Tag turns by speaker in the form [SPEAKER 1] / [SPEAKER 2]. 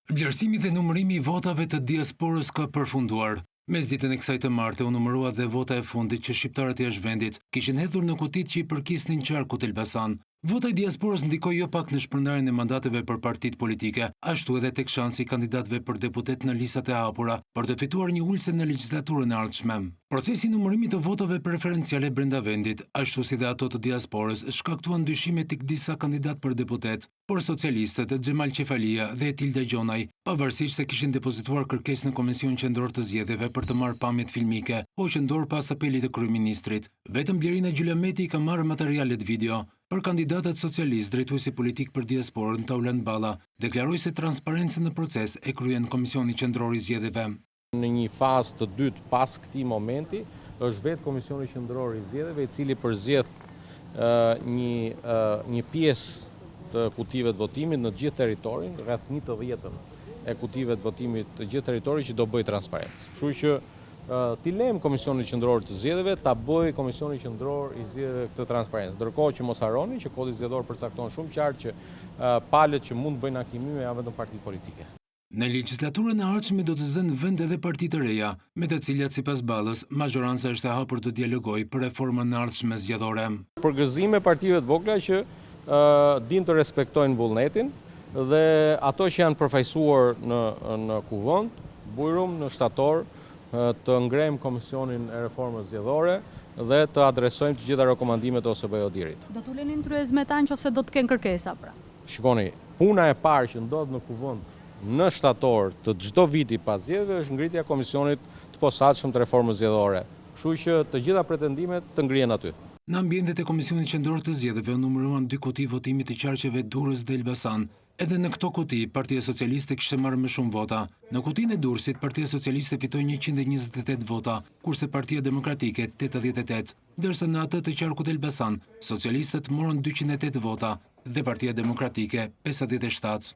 [SPEAKER 1] Vlerësimi dhe numërimi i votave të diasporës ka përfunduar. Mesditën e kësaj të marte u numërua dhe vota e fundit që shqiptarët jashtë vendit kishin hedhur në kutitë që i përkisnin qarkut Elbasan. Vota e diasporës ndikoi jo pak në shpërndarjen e mandateve për partitë politike, ashtu edhe tek shansi i kandidatëve për deputetë në listat e hapura për të fituar një ulëse në legjislaturën e ardhshme. Procesi i numërimit të votave preferenciale brenda vendit, ashtu si dhe ato të diasporës, shkaktuan dyshime tek disa kandidatë për deputetë, Por socialistët, Xhemal Qefalia dhe Etilda Gjonaj, pavarësisht se kishin depozituar kërkesë në Komisionin Qendror të Zgjedhjeve për të marrë pamjet filmike, hoqën dorë pas apelit të kryeministrit. Vetëm Blerina Gjylameti i ka marrë materialet video. Për kandidatët socialistë, drejtuesi politik për diasporën, Taulant Balla, deklaroi se transparencën në proces e kryen Komisioni Qendror i Zgjedhjeve.
[SPEAKER 2] Në një fazë të dytë pas këtij momenti, është vetë Komisioni Qendror i Zgjedhjeve i cili përzgjedh një një pjesë të kutive të votimit në të gjithë territorin, rreth një të dhjetën e kutive të votimit të gjithë territorit që do bëjë transparencë. Kështu që t'i lëmë Komisionit Qendror të Zgjedhjeve ta bëjë Komisioni Qendror i Zgjedhjeve këtë transparencë. Ndërkohë që mos harroni që Kodi Zgjedhor përcakton shumë qartë që palët që mund të bëjnë ankimime janë vetëm partitë politike.
[SPEAKER 1] Në legjislaturën e ardhshme do të zënë vend edhe parti të reja, me të cilat sipas Ballës, mazhoranca është e hapur të dialogojë për reformën e ardhshme zgjedhore.
[SPEAKER 2] Përgëzime partive të vogla që dinë të respektojnë vullnetin dhe ato që janë përfaqësuar në në Kuvend, bujrum në shtator të ngrejmë Komisionin e Reformës Zgjedhore dhe të adresojmë të gjitha rekomandimet e OSBE-ODIHR-it.
[SPEAKER 3] Do të uleni në tryezë me ta nëse do të kenë kërkesa pra?
[SPEAKER 2] Shikoni, puna e parë që ndodh në Kuvend në shtator të çdo viti pas zgjedhjeve është ngritja e Komisionit të Posaçëm të Reformës Zgjedhore. Kështu që të gjitha pretendimet të ngrihen aty.
[SPEAKER 1] Në ambientet e Komisionit Qendror të Zgjedhjeve u numëruan dy kuti votimi të qarqeve Durrës dhe Elbasan. Edhe në këto kuti, Partia Socialiste kishte marrë më shumë vota. Në kutinë e Durrësit, Partia Socialiste fitoi 128 vota, kurse Partia Demokratike 88. Ndërsa në atë të qarkut Elbasan, socialistët morën 208 vota dhe Partia Demokratike 57.